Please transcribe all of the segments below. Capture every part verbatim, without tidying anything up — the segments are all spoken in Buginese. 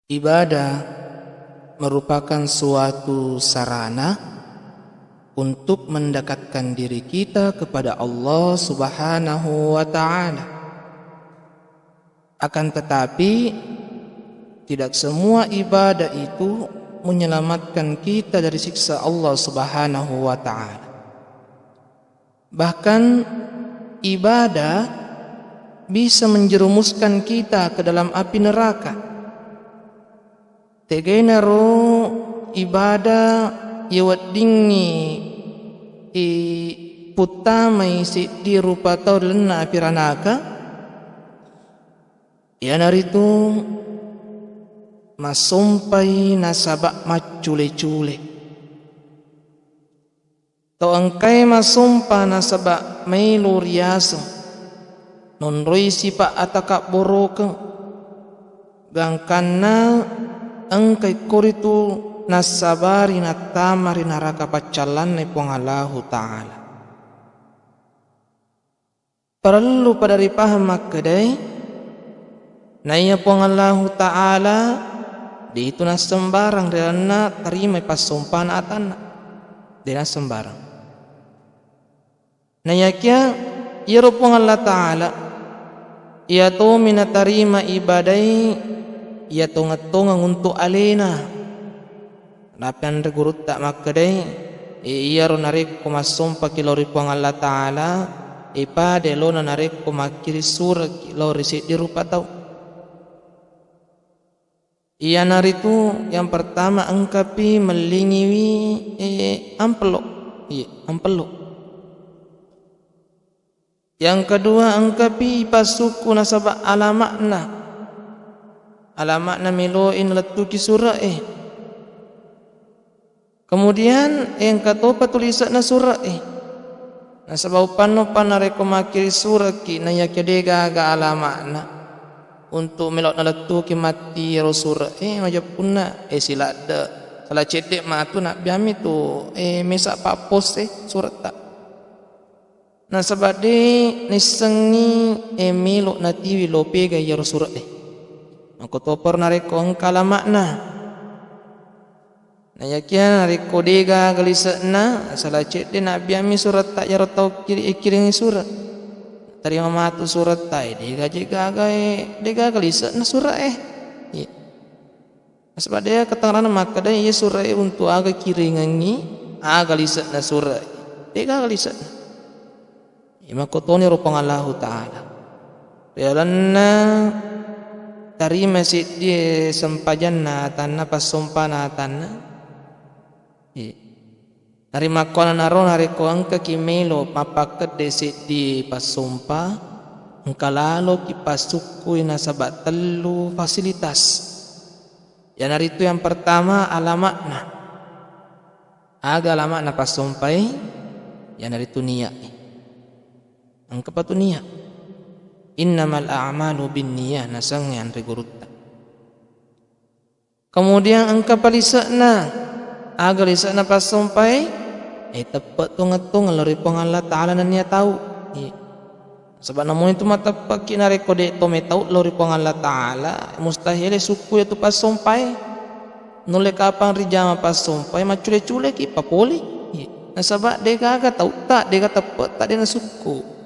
Ibadah merupakan suatu sarana untuk mendekatkan diri kita kepada Allah Subhanahu wa Ta'ala. Akan tetapi, tidak semua ibadah itu menyelamatkan kita dari siksa Allah Subhanahu wa Ta'ala. Bahkan, ibadah bisa menjerumuskan kita ke dalam api neraka. Tegainaro ibadah iya weddingngi iputtamai seddi rupa tau ri lalenna api ranaka, iyanaritu massompai nasaba maccule-cule. Tau engkae massompa nasaba maelo riaseng, nonroi sipa atakabborokeng, gangkanna engkai koritu nassabari nattama ri naraka paccallanna Puang Allahu Ta'ala. Parellu pada ripahang makkedae, naiya Puang Allahu Ta'ala de'tu nassembarang ri lalenna tarimai passompana atanna. De' nassembarang. Naiyakia iyaro Puang Allah Ta'ala, iyatomi natarima ibadai iya tongeng-tongeng untu' alena. Nappa anre gurutta makkedai, e, iyaro narekko massompaki lao ri Puang Allah Ta'ala, e, pada elona narekko makkiring suraki lao ri seddi rupa tau. Iyanaritu yang pertama engkapi mellingiwi, e, ampello. Iya, ampello. Yang kedua, engkapi ipassukku nasaba alama'na. Alama'na melo'i nalettuki sura'e. Kemudian, engka topa tulise'na sura'e. Nasaba upannopa narekko makkiring sura'ki, naiyakia de'gaga alama'na untuk melo nalettuki matti ro sura'e, majeppunna, e, siladde. Sala cedde matu nabbiammi tu, e, mesa papposse sura'ta. Nasaba de' naissengngi, e, melo natiwi lo pega iyaro sura'e. Makkotoparo narekko engka alama'na. Naiyakia narekko de'gaga lise'na, sala cedde nabbiammi sura'ta iyaro tau kiri-, kiringi sura'. Tarima matu sura'ta, e, de'gaga, de'gaga, e, de'gaga lise'na sura'e. Iya. Nasaba de' katangngarana makkeda iya sura'e untu' aga kiringengngi, aga lise'na sura'e. De'gaga lise'na. Iya, makkotoniro Puang Allahu Ta'ala. Ri lalenna tarima seddi sempajanna atanna, passompana atanna. Iya. Narimakkuannanaro narekko engkaki melo mappakkedde seddi passompa, engka laloki passukkui nasaba tellu fasilitas. Iyanaritu yang pertama, alama'na. Aga alama'na passompae? Iyanaritu niya'i. Engkapa tu niya'? Innamal a'malu binniyah, nasengnge anre gurutta. Kemudian engkapa lise'na? Aga lise'na passompae? E, teppe' tongeng-tongeng lao ri Puang Allah Ta'ala nennia tau. Iya. Nasaba namunitu mateppe'ki narekko de' to metau lao ri Puang Allah Ta'ala, mustahil sukku iyatu passompae. Nulle kapang rijama passompae, maccule-culeki, papoli. Iya. Nasaba de'gaga tautta, de'gaga teppe'ta, de' nasukku.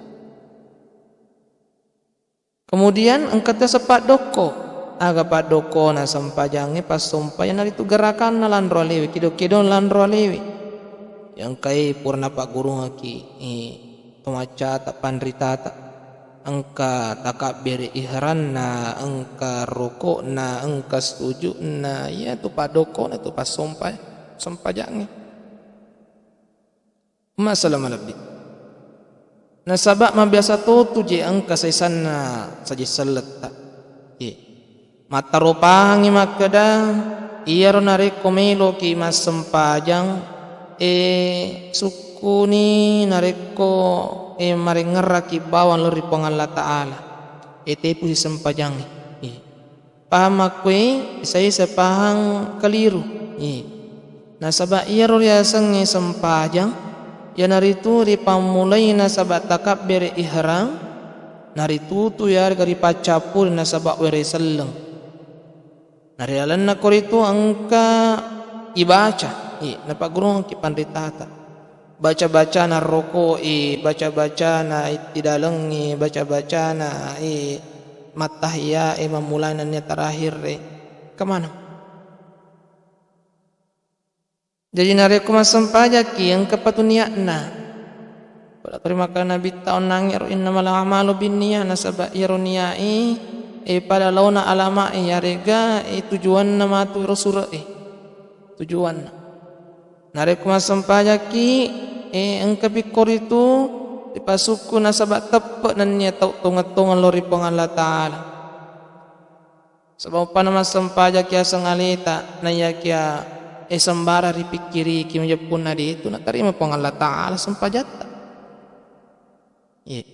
Kemudian engka to sepaddokko. Aga paddokkona sempajangnge, passompae, iyanaritu gerakanna lanro alewe, kedo-kedona lanro alewe. Iya engkae pura napaggurungekki, eh, to maccata, panritata. Engka takabbere ihramna, engka ruku'na, engka suju'na, iyatu paddokkona tu passompae, sempajangnge. Masalah malebbi. Nasaba mabiasa totu je engka saisanna saje selletta. Ye. Mattaro pahangngi makkeda, iyaro narekko meloki massempajang, e, sukkuni narekko, e, marengngerraki bawang lao ri Puang Allah Ta'ala. E, tepusi sempajangnge. Ye. Pahang makkue, isa-isa pahang keliru. Iya. Nasaba iyaro riasengnge sempajang, iyanaritu ripammulai nasaba takabbere ihram, naritutu yarega ripaccappuri nasaba were selleng. Na ri lalenna koritu engka ibaca, i, napaggurungekki panritata. Baca-bacana rokoi, baca-bacana ittidalengngi, baca-bacana, i, mattahiyae, mammulai nennia terakhirre. Engka maneng. Jaji, narekko massempajakki, engkapa tu niatna? Pada terima kasih Nabitta onnangngero, "Innamal a'malu binniyah," nasaba iyaro niai, e, pada laona alamae, yarega, e, tujuanna matu ero sure'e. Tujuanna. Narekko massempajakki, e, engkapi koritu ripasukku nasaba teppe nennia tau tongeng-tongeng lao ri Puang Allah Ta'ala. Saba uppanna massempajakki aseng aleta, naiyakia, e, sembarang ripikkiriki, majeppunna detu natarima Puang Allah Ta'ala sempajatta. Iye.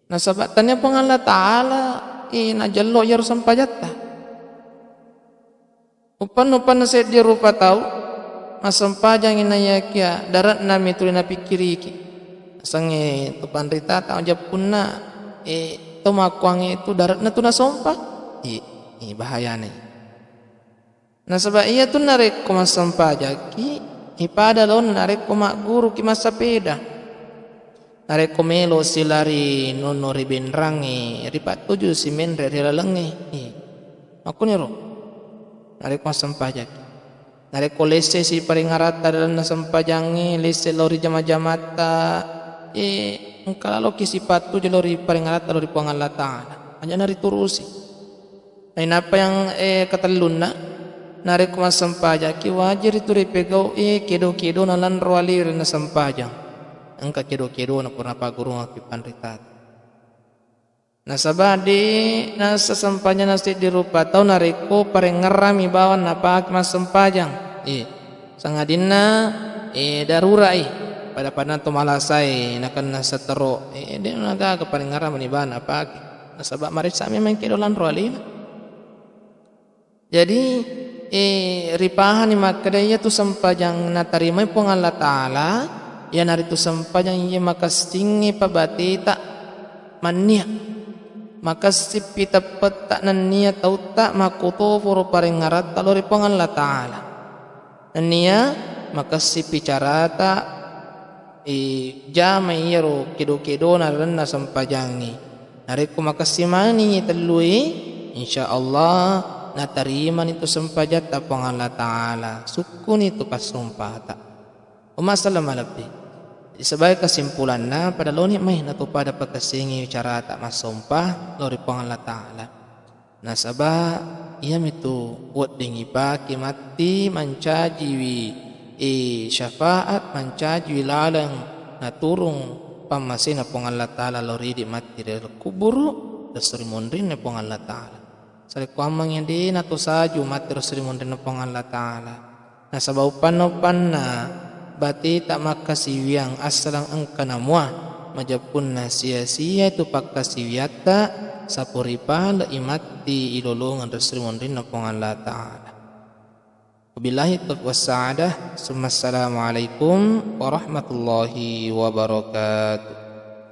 Nasaba tania Puang Allah Ta'ala, e, najello iyaro sempajatta. Uppanna-uppanna seddi rupa tau massempajangngi naiyakia dare'na mituli napikkiriki. Asengnge tu panritata majeppunna, e, to makkuangnge tu dare'na tu nasompa. I, i bahayana. Nasaba iyatu narekko massempajakki, e, pada laona narekko magguruki massapeda. Narekko melo silari nonno ri benrangnge, ripattuju si menre ri lalengnge. I, makkuniro. Narekko massempajakki. Narekko lesse si paringaratta dalenna sempajangnge, lesse lao ri jama-jamatta, e, engka laloki sipattuju lao ri paringaratta lao ri Puang Allah Ta'ala. Aja nariturusi. Nainappa yang, e, katellunna, narekko massempajakki, wajiri tu ripegau, e, kedo-kedona lanro alena sempajang. Engka kedo-kedona pura napaggurungekki panritata. Nasaba de nassa sempajanna seddi rupa tau narekko parengngerrami bawang napake massempajang. E, sangadinna, e, darurai, pada-pada to malasae nakenna setero, e, de nagaga parengngerrami bawang napake. Nasaba maressa memang kedo lanro alena. Jadi, e, ripahani makkeda iyatu sempajang natarimai Puang Allah Ta'ala, iyanaritu sempajang iya makessingngi pabateta mannia. Makessippi teppetta nennia tautta makkutoporo parengngaratta lao ri Puang Allah Ta'ala. Nennia makessippi carata, e, jamai iyaro kedo-kedona lalenna sempajangnge. Narekko makessing manenni tellue, insya Allah natarimani tu sempajatta Puang Allah Ta'ala, sukkuni tu passompata. Umma selleng malebbi. Jadi sebagai kesimpulanna, pada laoni mai natopada pakessingi carata massompa lao ri Puang Allah Ta'ala. Nasaba iyamitu wedding ipake matti mancajiwi, e, syafaat, mancajiwi laleng naturung pammasena Puang Allah Ta'ala lao ri idi matti ri laleng kuburu, ri esso ri monrinna Puang Allah Ta'ala. Sarekkuammengngi de natosaju matti ri esso ri monrinna Puang Allah Ta'ala. Nasaba uppanna-uppanna bateta makkasiwiang assaleng engka namua, majeppunna sia-sia tu pakkasiwiatta, sapori pale'i matti ilolongeng ri esso ri monrinna Puang Allah Ta'ala. Wabillahi taufiq wassa'adah, summa assalamualaikum warahmatullahi wabarakatuh.